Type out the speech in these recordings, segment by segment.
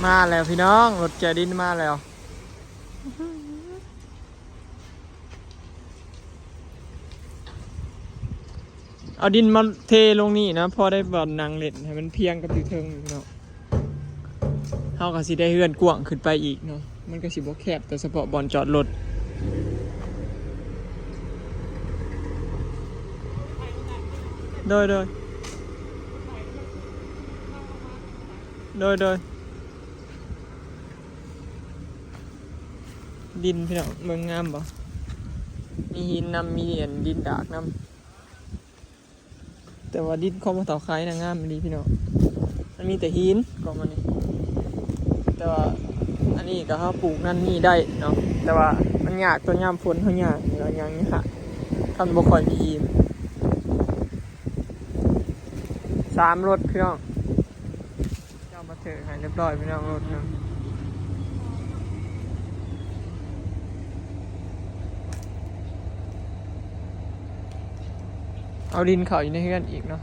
ມາແລ້ວພີ່ນ້ອງ ລົດແຈດິນມາແລ້ວ. ເອົາດິນມາເທລົງນີ້ນະ ພໍໄດ້ບ່ອນນັ່ງຫຼິ້ນ ໃຫ້ມັນພຽງກັບຢູ່ເທິງເນາະ. ເຮົາກໍຊິໄດ້ເຮືອນກວ້າງຂຶ້ນໄປອີກເນາະ ມັນກໍຊິບໍ່ແຄບ ແຕ່ສະເພາະບ່ອນຈອດລົດ. ໂດຍ ໂດຍ ໂດຍ ໂດຍ. ດິນພີ່ນ້ອງ ເບິ່ງງາມບໍ່? ມີຫີນນຳ ມີອັນດິນດາກນຳ. ແຕ່ວ່າດິນຂອງພໍ່ເຖົ້າໄຄນະງາມອີ່ຫຼີພີ່ນ້ອງ ມັນມີແຕ່ຫີນກອງມັນນີ້. ແຕ່ວ່າອັນນີ້ກໍເຮົາປູກນັ້ນນີ້ໄດ້ເນາະ ແຕ່ວ່າມັນຍາກຕອນຍາມຝົນເຮົາຍ່າງ ເຮົາຍ່າງຍາກ ຄັນບໍ່ຄ່ອຍມີຫີນ. ສາມລົດພີ່ນ້ອງ. ເຈົ້າມາຖືໃຫ້ຮຽບຮ້ອຍພີ່ນ້ອງ ລົດນະ ເອົາດິນເຂົ້າຢູ່ໃນເຮືອນອີກເນາະ.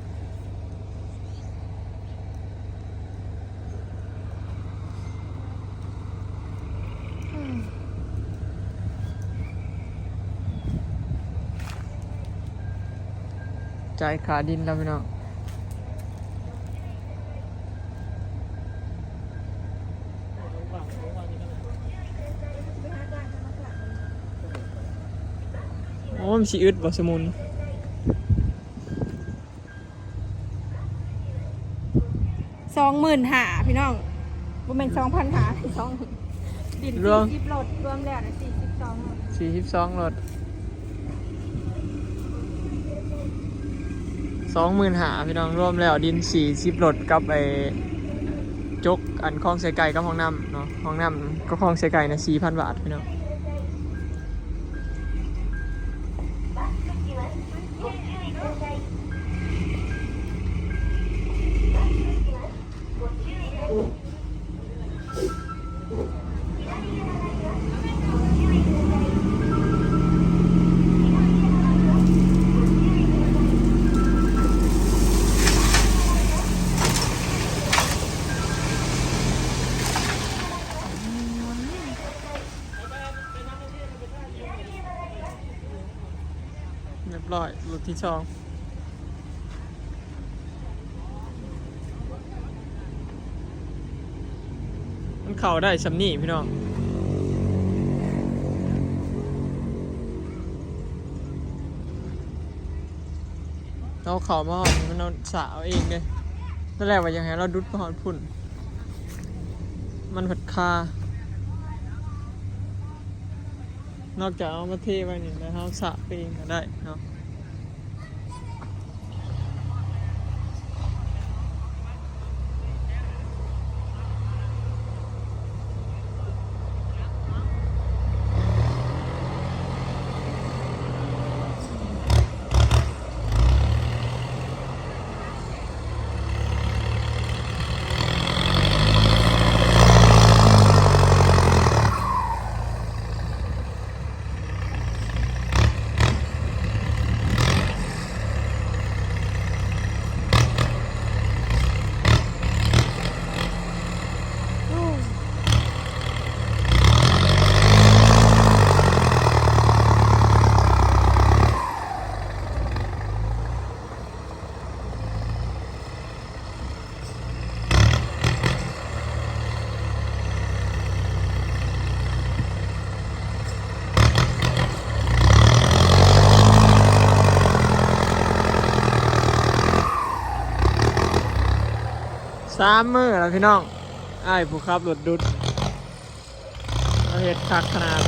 ຈ່າຍຄ່າດິນແລ້ວພີ່ນ້ອງ. ໂອ້ ມັນຊິອຶດບໍ່ສະມຸນ? ສອງໝື່ນຫ້າ ພີ່ນ້ອງ ບໍ່ແມ່ນສອງພັນຫ້າ ສອງ ດິນ ລວມ ສີ່ສິບລົດ ລວມແລ້ວນະ ສີ່ສິບສອງລົດ ສີ່ສິບສອງລົດ ສອງໝື່ນຫ້າ ພີ່ນ້ອງ ລວມແລ້ວດິນສີ່ສິບລົດ ກັບໄອ້ຈົກອັນຄອງໃສ່ໄກ່ກັບຫ້ອງນ້ຳເນາະ ຫ້ອງນ້ຳກັບຄອງໃສ່ໄກ່ນະ ສີ່ພັນບາດ ພີ່ນ້ອງ. ຮຽບຮ້ອຍ ລົດທີສອງ ມັນເຂົ້າໄດ້ສ່ຳນີ້ພີ່ນ້ອງ. ເຮົາເຂົ້າມາຮອດນີ້ ມັນເອົາສາເອົາເອງເດ້. ຕອນແລກວ່າຢາກໃຫ້ລາວດຸດໄປຮອດພຸ້ນ ມັນພັດຄາ. ນອກຈາກເອົາມາເທໄວ້ນີ້ແລ້ວ ເຮົາສາເອງກໍໄດ້ເນາະ. ສາມມື້ແລ້ວພີ່ນ້ອງ ອ້າຍຜູ້ຂັບລົດດຸດ ລາວເຮັດຄັກຂະໜາດ. ສ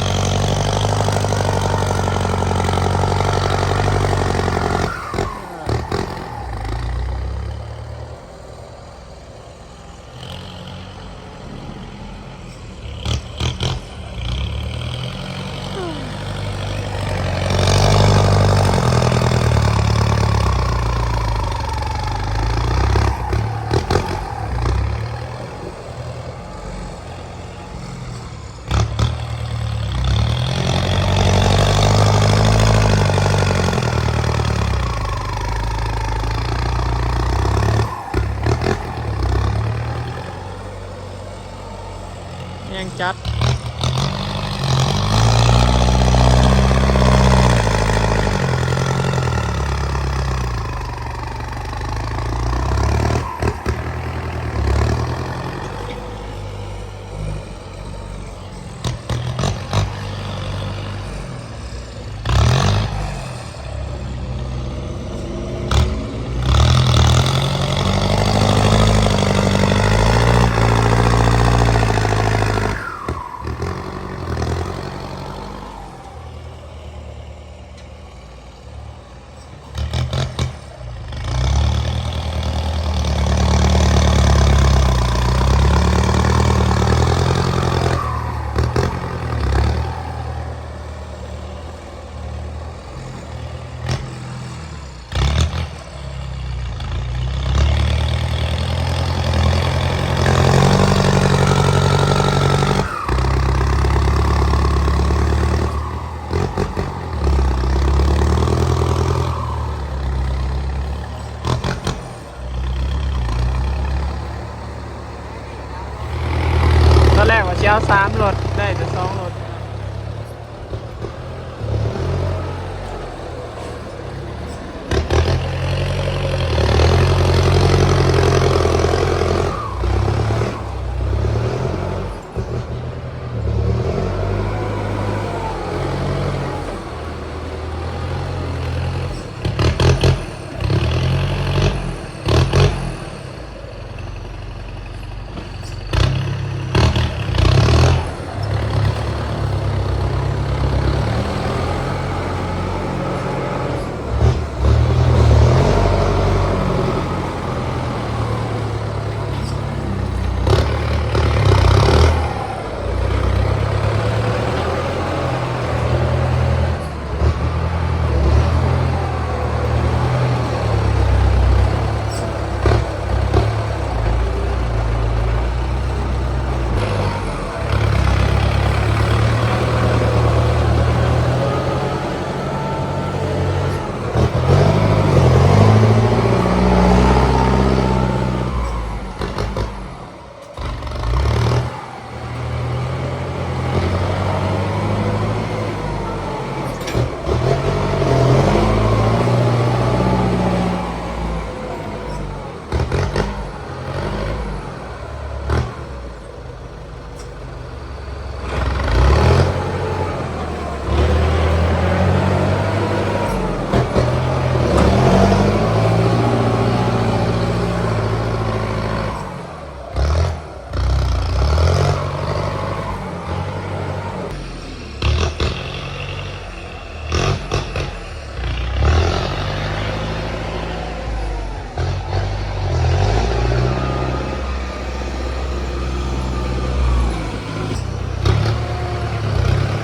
ຈັດ. ຕອນແລກວ່າຊິເອົາສາມລົດ ໄດ້ແຕ່ສອງລົດ.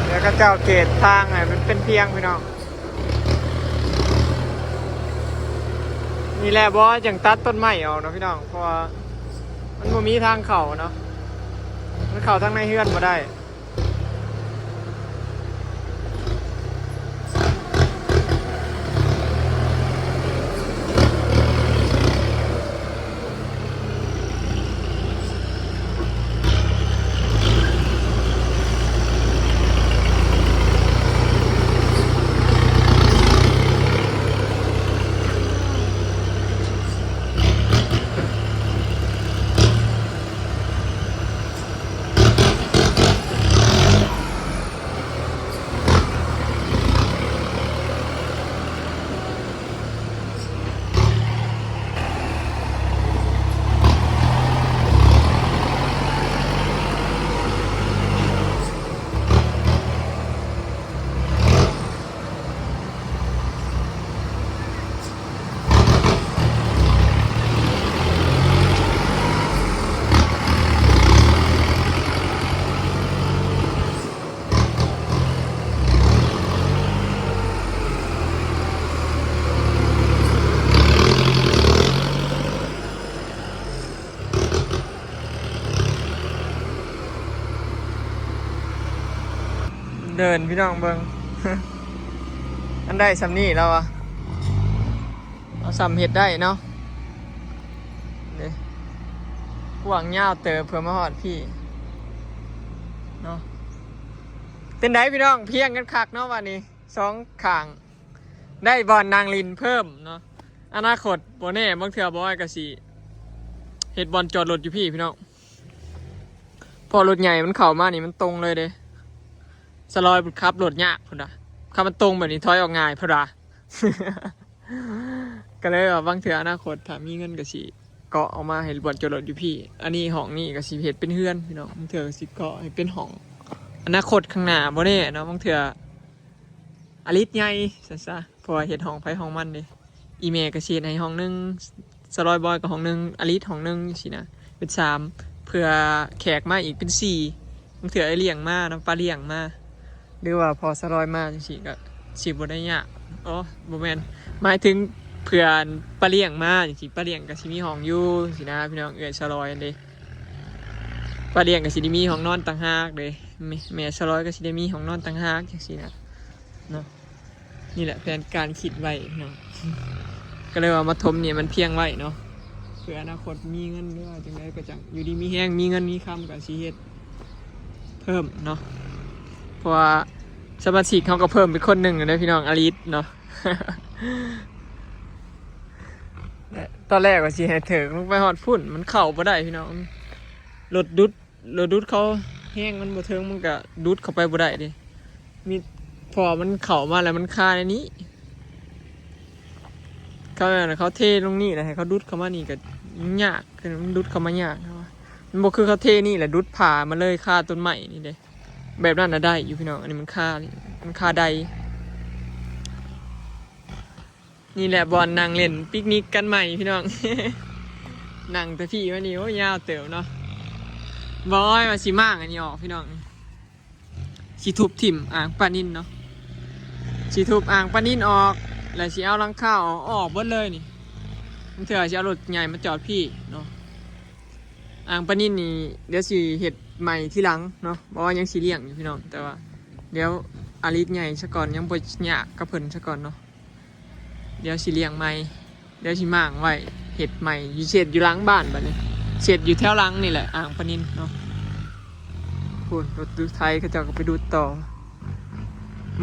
ແລ້ວເຂົາເຈົ້າເກດທາງໃຫ້ມັນເປັນພຽງ ພີ່ນ້ອງ. ນີ້ແຫຼະບໍ່ຈັ່ງຕັດຕົ້ນໄມ້ອອກເນາະ ພີ່ນ້ອງ, ເພາະວ່າມັນບໍ່ມີທາງເຂົ້າເນາະ, ມັນເຂົ້າທາງໃນເຮືອນບໍ່ໄດ້. ເດີນພີ່ນ້ອງເບິ່ງ ອັນໄດ້ສ່ຳນີ້ແລ້ວວະ ເອົາສ່ຳເຮັດໄດ້ເນາະ. ນີ້ ກວ້າງຍາວເຕີບເພື່ອມາຮອດພີ້. ເນາະ. ເປັນໃດພີ່ນ້ອງ ພຽງກັນຄັກເນາະ ບາດນີ້ສອງຂ້າງ ໄດ້ບ່ອນນັ່ງຫຼິ້ນເພີ່ມເນາະ. ອະນາຄົດບໍ່ແນ່ ບາງເທື່ອບໍ່ອ້ອຍກໍຊິເຮັດບ່ອນຈອດລົດຢູ່ພີ້ພີ່ນ້ອງ ເພາະລົດໃຫຍ່ມັນເຂົ້າມານີ້ມັນຕົງເລີຍເດ້. ສະລອຍເພິ່ນຂັບລົດຍາກພຸ້ນນະ ຄັນມັນຕົງແບບນີ້ຖອຍອອກງ່າຍພຸ້ນນະ. ກໍເລີຍວ່າບາງເທື່ອອະນາຄົດຖ້າມີເງິນກໍຊິເກາະອອກມາໃຫ້ບ່ອນຈອດລົດຢູ່ພີ້. ອັນນີ້ຫ້ອງນີ້ກໍຊິເຮັດເປັນເຮືອນພີ່ນ້ອງ ບາງເທື່ອກໍຊິເກາະໃຫ້ເປັນຫ້ອງ ອະນາຄົດຂ້າງໜ້າບໍ່ແນ່ເນາະ. ບາງເທື່ອອາລິດໃຫຍ່ຊັ້ນຊະ ເພາະວ່າເຮັດຫ້ອງໃຜຫ້ອງມັນເດ້. ອີ່ແມ່ກໍຊິເຮັດໃຫ້ຫ້ອງໜຶ່ງ ສະລອຍບອຍກໍຫ້ອງໜຶ່ງ ອາລິດຫ້ອງໜຶ່ງຊີ້ນະ ເປັນສາມ ເພື່ອແຂກມາອີກເປັນສີ່. ບາງເທື່ອອ້າຍລ້ຽງມານຳ ປ້າລ້ຽງມາ ຫຼືວ່າພໍ່ສະລອຍມາຈັ່ງຊີ້ ກໍຊິບໍ່ໄດ້ຍາກ. ອໍ ບໍ່ແມ່ນ ໝາຍເຖິງເພື່ອປ້າລ້ຽງມາຈັ່ງຊີ້ ປ້າລ້ຽງກໍຊິມີຫ້ອງຢູ່ຊີ້ນະພີ່ນ້ອງ. ເອື້ອຍສະລອຍຫັ້ນເດ້ ປ້າລ້ຽງກໍຊິໄດ້ມີຫ້ອງນອນຕ່າງຫາກເດ້ ແມ່ ແມ່ສະລອຍກໍຊິໄດ້ມີຫ້ອງນອນຕ່າງຫາກຈັ່ງຊີ້ນະເນາະ. ນີ້ແຫຼະແຜນການຄິດໄວ້ເນາະ ກໍເລີຍວ່າມາຖົມນີ້ມັນພຽງໄວ້ເນາະ ເພື່ອອະນາຄົດມີເງິນ ຫຼືວ່າຈັ່ງໃດກໍຈັ່ງ ຢູ່ດີມີແຮງ ມີເງິນມີຄຳກໍຊິເຮັດເພີ່ມເນາະ. ເພາະວ່າສະມາຊິກເຮົາກໍເພີ່ມໄປຄົນໜຶ່ງແລ້ວເດ້ພີ່ນ້ອງ ອາລິດເນາະ. ຕອນແລກວ່າຊິໃຫ້ເຖິກລົງໄປຮອດພຸ້ນ ມັນເຂົ້າບໍ່ໄດ້ພີ່ນ້ອງ ລົດດຸດ ລົດດຸດເຂົາແຮງມັນບໍ່ເຖິງ ມັນກະດຸດເຂົ້າໄປບໍ່ໄດ້ເດ້. ມີ ເພາະວ່າມັນເຂົ້າມາແລ້ວມັນຄາໃນນີ້ ເຂົາ ເຂົາເທລົງນີ້ແລ້ວໃຫ້ເຂົາດຸດເຂົ້າມານີ້ກະຍາກ ມັນດຸດເຂົ້າມາຍາກ. ມັນບໍ່ຄືເຂົາເທນີ້ແຫຼະ ດຸດຜ່າມາເລີຍຄາຕົ້ນໄມ້ນີ້ເດ້. ແບບນັ້ນນະໄດ້ຢູ່ພີ່ນ້ອງ ອັນນີ້ມັນຄາ ມັນຄາໄດ. ນີ້ແຫຼະບ່ອນນັ່ງຫຼິ້ນປິກນິກກັນໃໝ່ພີ່ນ້ອງ ນັ່ງແຕ່ພີ້ມານີ້ ໂອ້ຍ ຍາວເຕີບເນາະ. ບອຍວ່າຊິມ້າງອັນນີ້ອອກພີ່ນ້ອງ ຊິທຸບຖິ້ມອ່າງປານິນເນາະ ຊິທຸບອ່າງປານິນອອກ ແລ້ວຊິເອົາຫຼັງຄາອອກ ເອົາອອກເບິດເລີຍນີ້. ບາງເທື່ອຊິເອົາລົດໃຫຍ່ມາຈອດພີ້ເນາະ. ອ່າງປານິນນີ້ດຽວຊິເຮັດໃໝ່ທີຫຼັງເນາະ ເພາະວ່າຍັງຊິລ້ຽງຢູ່ພີ່ນ້ອງ ແຕ່ວ່າດຽວອາລິດໃຫຍ່ຊະກ່ອນ ຍັງບໍ່ຍາກກັບເພິ່ນຊະກ່ອນເນາະ. ດຽວຊິລ້ຽງໃໝ່ ດຽວຊິມ້າງໄວ້ ເຮັດໃໝ່ ຢູ່ ເຮັດຢູ່ຫຼັງບ້ານບາດນີ້ ເຮັດຢູ່ແຖວຫຼັງນີ້ແຫຼະ ອ່າງປານິນເນາະ. ພຸ້ນ ລົດດູດໄຖເຂົາເຈົ້າກໍໄປດຸດຕໍ່.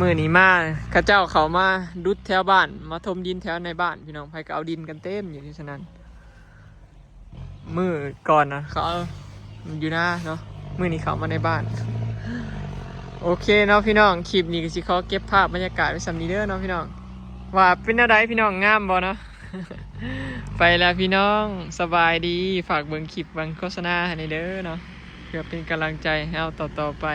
ມື້ນີ້ມາ ເຂົາເຈົ້າເຂົ້າມາດຸດແຖວບ້ານ ມາຖົມດິນແຖວໃນບ້ານພີ່ນ້ອງ ໃຜກໍເອົາດິນກັນເຕັມຢູ່ ສະນັ້ນ ມື້ກ່ອນນະເຂົາຢູ່ນາເນາະ ມື້ນີ້ເຂົ້າມາໃນບ້ານ. ໂອເຄເນາະພີ່ນ້ອງ ຄລິບນີ້ກໍຊິຂໍເກັບພາບບັນຍາກາດໄວ້ສ່ຳນີ້ເດີເນາະພີ່ນ້ອງ ວ່າເປັນແນວໃດພີ່ນ້ອງ ງາມບໍ່ເນາະ. ໄປແລ້ວພີ່ນ້ອງ ສະບາຍດີ ຝາກເບິ່ງຄລິບເບິ່ງໂຄສະນາໃຫ້ແດ່ເດີເນາະ ເພື່ອເປັນກຳລັງໃຈໃຫ້ເຮົາຕໍ່ໆໄປ.